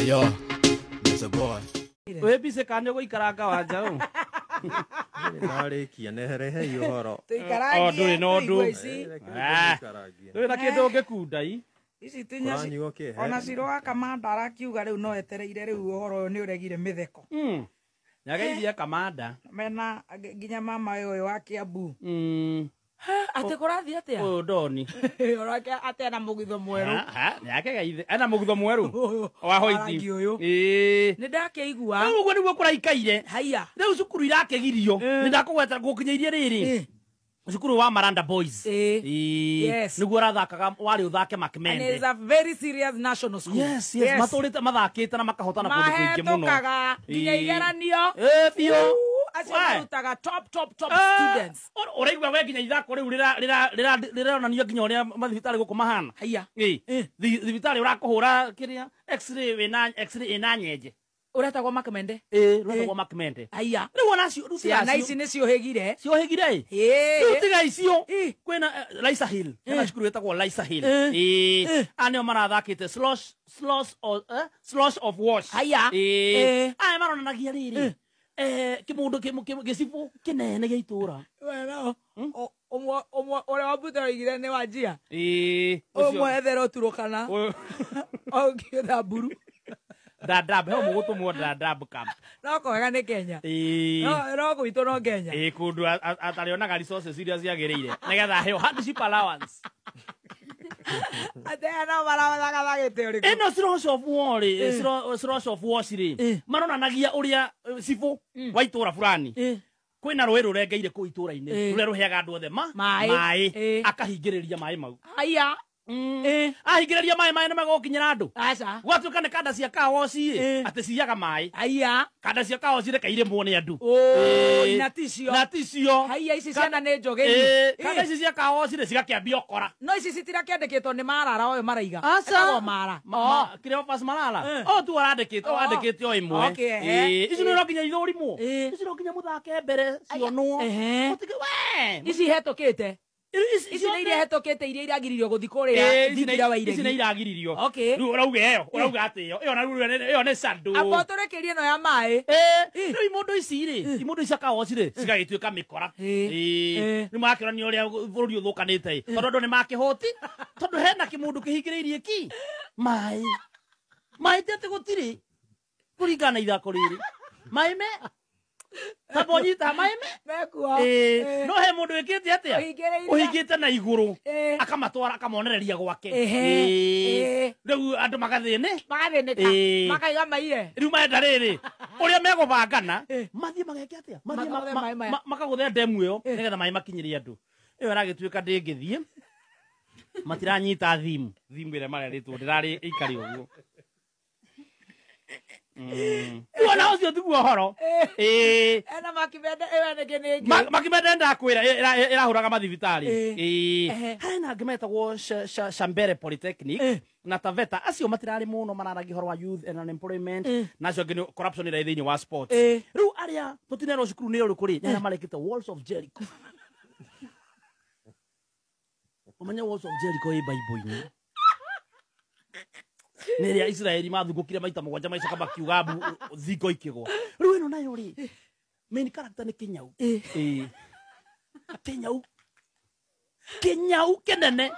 Ayo, it's a boy. Wĩ busy kana nĩ ũgũikaranga wanja ũ? Ndarĩkia neherehei ũhoro. O, ndũrĩ na ũndũ. Tũikarangie ici. Ah. Ndũrĩ na kĩndũ ũngĩkunda i. Ici tinya Kũranyuo kĩ? Ona Ciro wa Kamanda arakiuga rĩu no etereire rĩu ũhoro ũyũ nĩ ũregire mĩtheko. Nĩageithia Kamanda. Mena nginya mama ũyũ wa Kiambu. Atĩ kũrathiĩ atĩa? Ũyũ Doni. Ũrake atĩ ena mũgitho mwerũ. Nĩakegeithia. Ena mũgitho mwerũ? Ũyũ. Wa Wa hoiti. rangi ũyũ. Ĩĩ. Nĩ ndakĩigua. Rĩu ũguo nĩguo kũraikaire. Haiya. Rĩu cukuru irakĩgirio. Nĩ ndakũgwetera gũkinyĩirie rĩrĩ. Cukuru wa Maranda Boys. Ĩĩ. Yes. Nĩguo ũrathakaga warĩ ũthake And Makmende. it's a very serious national school. Yes. Matũrĩte mathakĩte na makahotana kũndũ kũingĩ mũno. Mahetũkaga nginya igeranio. Ĩĩ biũ. Acio We. marutaga top top top students. Ũraigua we nginya ithako rĩu rĩronanio nginya ũrĩa mathibitarĩ gũkũ mahana. Haiya. Ĩĩ. Thibitarĩ ũrakũhũra kĩrĩa x-ray wĩna x-ray ĩna nyenje. Ũretagwo Makmende. Ĩĩ, rwetagwo Makmende. Haiya. Rĩu ona acio rĩu tiga Ciana acio. ici nĩ ciũhĩgire. Ciohĩgire ĩ. Rĩu Ĩĩ. tiga icio. Ĩ. Kwĩna Liza Hill. Hena cukuru ĩtagwo Liza Hill. Ĩ. Ĩĩ. Ĩ. Aya nĩo marathakĩte slosh slosh of, slosh of wash. Haiya. Ĩĩ. Ĩ. Aya maronanagia rĩrĩ. Kĩmũndũ gĩcibũ kĩnene gĩa itũra. We no. Ũmwe ũmwe ũrĩa wambute oigire nĩ wanjia. Ĩĩ. Ũmwe ethere ũturũkana. Ũyũ. Ũngĩ Thamburu. Dadaab, he mũgũtũmwo Dadaab camp. No kwega nĩ Kenya. Ĩĩ. No no gwitũ no Kenya. Ĩĩ kũndũ atarĩonaga resources iria ciagĩrĩire nĩgetha aheo hardship allowance. Atĩ aya no marathagathagĩte ũrĩkũ? Ĩno Slosh of War rĩ, Slosh of Wash rĩ, maronanagia ũrĩa cibũ wa itũra fulani. Kwĩna rũĩ rũrengeire kũu itũra-inĩ rũrĩa rũheaga andũ othe Maĩ. maĩ akahingĩrĩria maĩ mau. Haiya. Ahingĩrĩria maĩ maĩ nĩ megũkinyĩra andũ. Aca. Gwatuĩka nĩ kanda cia kawoci ĩ, atĩ ciaga maĩ. Haiya. Kanda cia kawoci reke irĩmwo nĩ andũ. Ũ, na ticio. Na ticio. Haiya ici ciana nĩ njũgĩ. Kanda ici cia kawoci rĩ cigakĩambia ũkora. No ici citirakĩandĩkĩtwo nĩ marara ũyũ maraiga. Aca. Etagwo mara. Cleophas Malala. O tu arandĩkĩte, Oh. andĩkĩte o ĩmwe. Okay, ehe. Ici nĩ no nginya ithũrimwo. Ici no nginya mũthake mbere cionwo. Ehe. Mũtige we. Ici hetũkĩte. Ici Ici nĩ iria hetũkĩte iria iragiririo gũthiĩ kũrĩa thingira wa ici nĩ iregi. iragiririo. Okay. Rĩu ũrauga ĩyo, ũrauga atĩ ĩyo. Ĩyo na rĩu ĩyo nĩ shadow. Amba ũtũrĩkĩrie ĩno ya maĩ. Rĩu imondo ici rĩ, imondo ici cia kawoci rĩ, cigagĩtuĩka mĩkora. Rĩu magakĩonania ũrĩa bũrũri ũthũkanĩte ĩ. Tondũ andũ nĩ makĩhũti, tondũ hena kĩmũndũ kĩhingĩrĩirie ki maĩ. Maĩ ti atĩ gũtirĩ kũringana na ithako rĩrĩ. Maĩ me tamba ũnyita maĩ me Mekuo. Ĩĩ. No he mũndũ wĩkĩte atĩa? Ũhingĩrĩirie. Ũhingĩte na igũrũ. Ĩĩ. Akamatwara akamonereria gwake. Ehe. Ĩĩ. Ĩĩ. Rĩu andũ magathĩnĩ. Magathĩnĩka. Ĩĩ. Makaiga maire. Rĩu marenda rĩrĩ ũrĩa megũbangana Ĩĩ. mathiĩ mageke atĩa? Mathiĩ Makagũthe maĩ maya. makagũthe ndemu ĩyo nĩgetha maĩ makinyĩre andũ. Ĩyo ĩragĩtuĩka ndĩngĩthiĩ. Matiranyita thimu. Thimu ĩrĩa marerĩtwo ndĩrarĩ ĩikare ũguo. Rĩu ona ũcio tiguo ũhoro. Ĩĩ. Ena Makimende ĩyo nĩkĩ nĩ ĩngĩ. Makimende ndakwĩra ĩrahũraga mathibitarĩ. Ĩĩ. Ĩĩ. Ehe. Harĩ na angĩ metagwo Shambere Polytechnic na Taveta acio matirarĩ mũno mararagia ũhoro wa youth and unemployment na acio angĩ nĩ corruption ĩrĩa ĩ thĩinĩ wa sports. Rĩu arĩa tũtinerwo cukuru nĩ ũrĩkũ rĩ, nĩ arĩa marekĩte Walls of Jericho. Ũmenye Walls of Jericho ĩ Bible-inĩ. Nĩ ĩrĩa Isiraeli mathungũkire maita mũgwanja maicoka makiuga mbu thingo ikĩgwa. Rĩu ĩno nayo rĩ, main character nĩ kĩnyau. Ĩĩ. Kĩnyau. Kĩnyau kĩnene.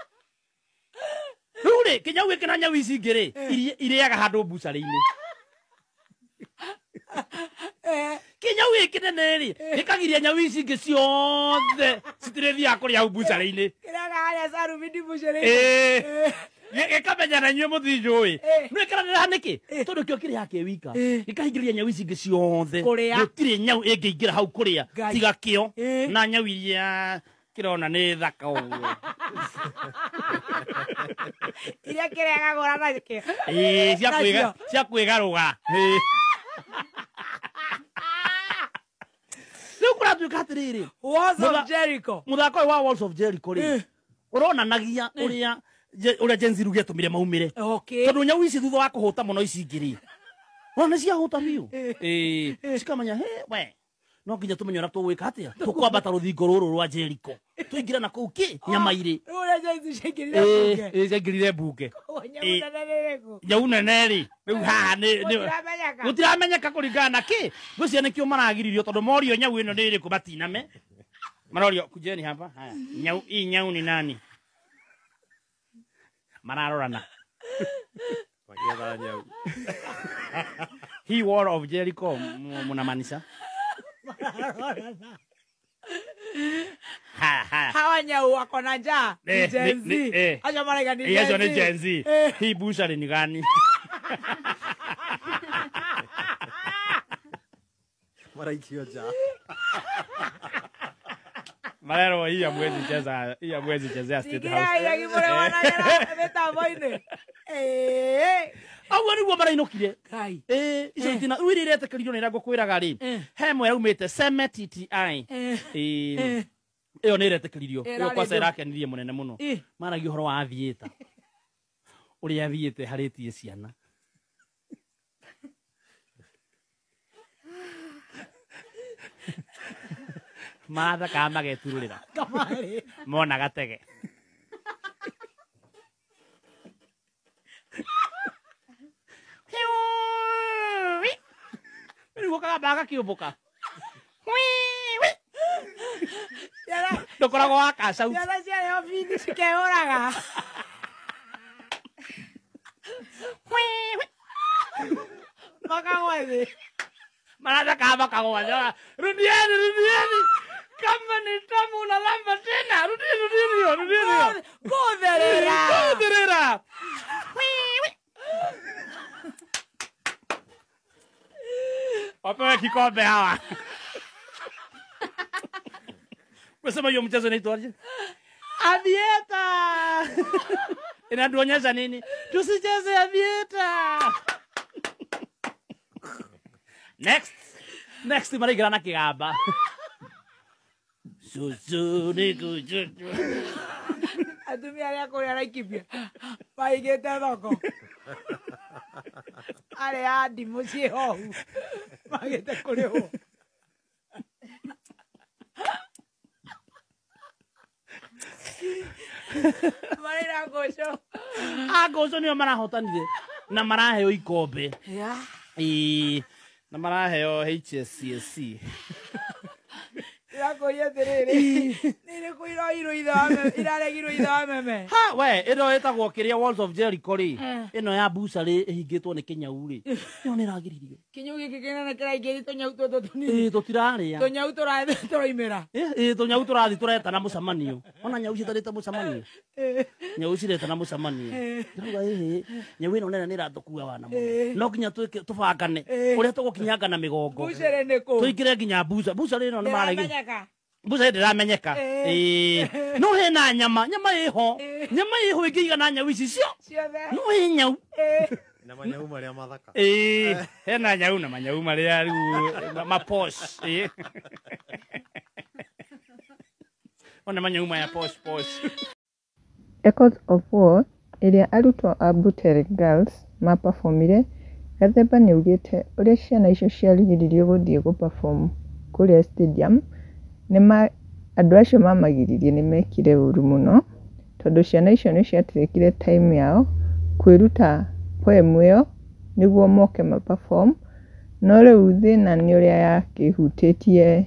Rĩu rĩ, kĩnyau gĩkĩ na nyau ici ingĩ rĩ, irĩaga handũ mbucarĩ-inĩ. Kĩnyau gĩkĩ kĩnene rĩ, gĩkagiria nyau ici ingĩ ciothe citirĩthiaga kũrĩa hau mbucarĩ-inĩ. Kĩrĩaga harĩa Sarubindi mbucarĩ-inĩ. Ĩĩ. Gĩkamenya na inyuĩ mũtinjũĩ. Ĩĩ. Nĩ ĩkaranĩra nĩkĩ? Tondũ kĩo kĩrĩaga kĩ wika. Gĩkahingĩrĩria nyau ici ingĩ ciothe. Kũrĩa. Gũtirĩ nyau ĩngĩingĩra hau kũrĩa Ngai. tiga kĩo Ĩĩ. na nyau iria kĩrona nĩ thaka ũguo. Iria kĩrĩaga gũra nakĩo. Ĩĩ, Nacio. cia kwĩgarũga. Ĩĩ. Rĩu kũratuĩka atĩrĩrĩ, Walls of Jericho. Mũthako ũyũ wa Walls of Jericho rĩ, ũronanagia ũrĩa ũrĩa Gen Z rĩu gĩatũmire maumĩre. Okay. Tondũ nyau ici thutha wa kũhũta mũno ici ingĩ rĩ, ona nĩ ciahũta biũ. Ĩĩ. Cikamenya, he, we. No nginya tumenye ũrĩa tũgwĩka atĩa. Tũkwambata rũthingo rũrũ rwa Jericho. Tũingĩre na kũu kĩ nyama irĩ. Ũrĩa Jaizi ciaingĩrire mbunge. Ĩĩ ciaingĩrire mbunge. Nyau nene nĩ ĩrĩkũ? Nyau nene rĩ. Rĩu haha nĩ Gũtiramenyeka. Gũtiramenyeka kũringana na kĩ. Ngwĩciria nĩkĩo maragiririo tondũ morio nyau ĩno nĩ ĩrĩkũ matiname. Marorio kujeni hapa. Haya. Nyau hii nyau ni nani? Mararorana. Wakietha nyau. Hii wall of Jericho munamaanisha? Mararorana. Ha ha. Hawa nyau wako na njaa. Ni Gen Z. Acio maraiga ni Acio ni Gen Z. Hii bushari ni gani? Maraikio njaa. Marero hii hamwezi cheza, hii hamwezi chezea State House. Sikia gĩkĩmũrĩwanagĩra mĩtambo-inĩ. Aguo nĩguo marainũkire. Kai. Icio itina rĩu iria iretĩkĩririo nĩ iria ngũkwĩraga rĩ. He ĩmwe yaumĩte Seme TTI. Ĩyo nĩ ĩretĩkĩririo. Ĩyo kwanza ĩrakenirie mũnene mũno. Maragia ũhoro wa aviator. Ũrĩa aviator ĩharĩtie ciana. Marathakaga mageturũrĩra. Mona gatege. Rĩu kagamba gakĩũmbũka. Ndũkoragwo wa cash out. Ciana ciarĩ obithi cikehũraga. Makagwa thĩ. Marathakaga makagwa thĩ. Rudieni, rudieni. Kama ni tamu unalamba tena. Rudieni, rudieni, rudieni. Kutherera. Kutherera. Wapewe kikombe hawa. Umesema hiyo mchezo inaitwaje? Avieta. Inatuonyesha nini? Tusicheze avieta. Next. Next maraingĩra na kĩgamba. Cucu nĩ cucu. Atumia arĩa kũrĩa Laikipia maigĩte thoko. Arĩa a ndimũ ciĩ hohu magĩte kũrĩhwo. Marĩ na ngũcũ. A ngũcũ nĩo marahotanire na maraheo ikombe. Ĩĩ na maraheo HSCSC. Ndĩrakũria atĩrĩrĩ, nĩ irĩkũ iroirwo ithe wa meme, iraregirwo ithe wa meme? Ha we, ĩno ĩtagwo kĩrĩa Walls of Jericho rĩ, ĩno ya bucharĩ ĩhingĩtwo nĩ kĩnyau rĩ, ĩyo nĩ ĩragiririo. Kĩnyau gĩkĩ kĩnene kĩraingĩria tũnyau tũtũ tũnini. Ĩĩ tũtirarĩa. Tũnyau tũrathiĩ tũroimĩra. Ĩĩ tũnyau tũrathiĩ tũretana mũcemanio. Ona nyau ciĩtanĩte mũcemanio. Nyau ciretana mũcemanio. Ndĩrauga ĩhĩ, nyau ĩno nene nĩ ĩratũkua wana mũno. No nginya tũbangane ũrĩa tũgũkinyangana mĩgongo. Bucharĩ nĩ kũ? Tũingĩre nginya buca. Bucharĩ ĩno nĩ maragia. Ndĩramenyeka. Mbuca ndĩramenyeka. Ĩĩ. No hena nyama, nyama ĩho. Nyama ĩho ĩngĩigana nyau ici cio. Ciothe. No he nyau. Na manyau marĩa mathaka. Ĩĩ. Hena nyau na manyau marĩa rĩu ma posh. Ĩĩ. Ona manyau maya posh posh. Echoes of War ĩrĩa arutwo a Butere Girls mapabomire, Gathemba nĩaugĩte ũrĩa ciana icio ciarigĩrĩirio gũthiĩ gũ-perform kũrĩa stadium andũ acio mamagiririe nĩmekire ũru mũno tondũ ciana icio nĩciatirĩkire time yao kwĩruta poem ĩyo nĩguo moke ma perform no rĩu thĩna nĩ ũrĩa yakĩhutĩtie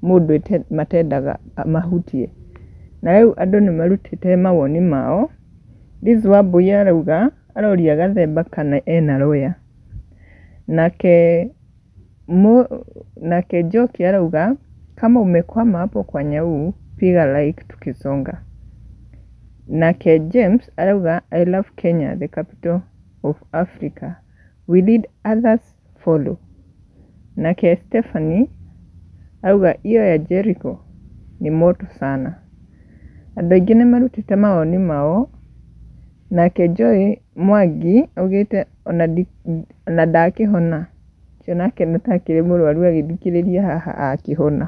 mũndũ matendaga mahutie na rĩu andũ nĩmarutĩte mawoni mao. Liz Wambui arauga aroria Gathemba kana ena lawyer, nake Njoki arauga kama umekwama hapo kwa nyau piga like tukisonga. Nake James arauga I love Kenya the capital of Africa, we lead others follow. Nake Stephanie arauga iyo ya Jericho ni moto sana. Andũ aingĩ nĩmarutĩte mawoni mao. Nake Joy Mwangi augĩte ona ndakĩhona, ũcio nake nĩ ta akĩrĩ mũrwaru agĩthikĩrĩria haha akĩhona.